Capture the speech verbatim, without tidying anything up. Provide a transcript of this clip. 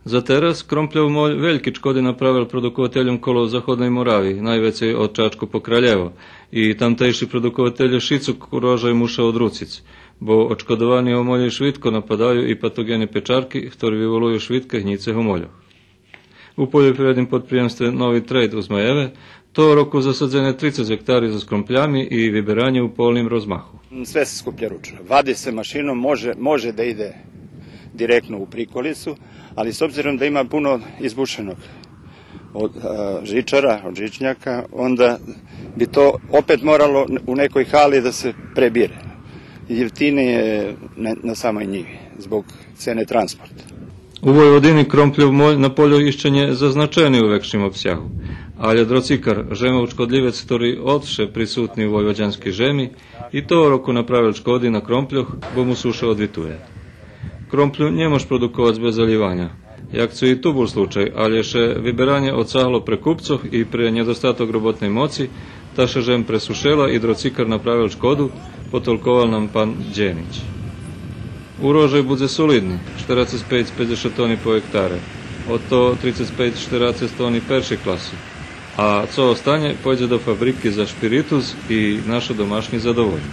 Затераз Кромпльов моль вельки чкоди направел продуковательом коло Заходней Моравиї, найвецей од Чачку по Кралєво, и тамтейши продукователє шицок урожай муша одруциц, бо очкодовани омолї швидко нападаю и патоґени печарки, хтори виволую швидке гнїце у мольох. У польопривредним подприємстве Нови трейд у Змаєве того року засадзене трицец гектари зоз кромплями и виберанє у полним розмаху. Sve se skuplja ručno. Vadi se mašinom, može, može da ide direktno u prikolicu, ali s obzirom da ima puno izbušenog od, a, žičara, od žičnjaka, onda bi to opet moralo u nekoj hali da se prebire. Jeftinije je na, na samoj njivi zbog cene transporta. У Войводини Кромпльов моль на польох ище нє зазначени у векшим обсягу, алє дроцикар жемов чкодлївец, хтори од вше присутни у войводянскей жеми, и того року направел чкоди на кромпльох, бо му суша одвитує. Кромплю нє мож продуковац без залїваня, як цо и ту бул случай, алє ше виберанє оцагло пре купцох и пре нєдостаток роботней моци, та ше жем пресушела и дроцикар направел чкоду, потолковал нам пан Дєнич. Урожай будзе солидни, штерацец пейц пейдзешат тони по гектаре, од того трицец пейц штерацец тони першей класи, а цо останє, пойдзе до фабрики за шпиритус и нашо домашнї задоволї.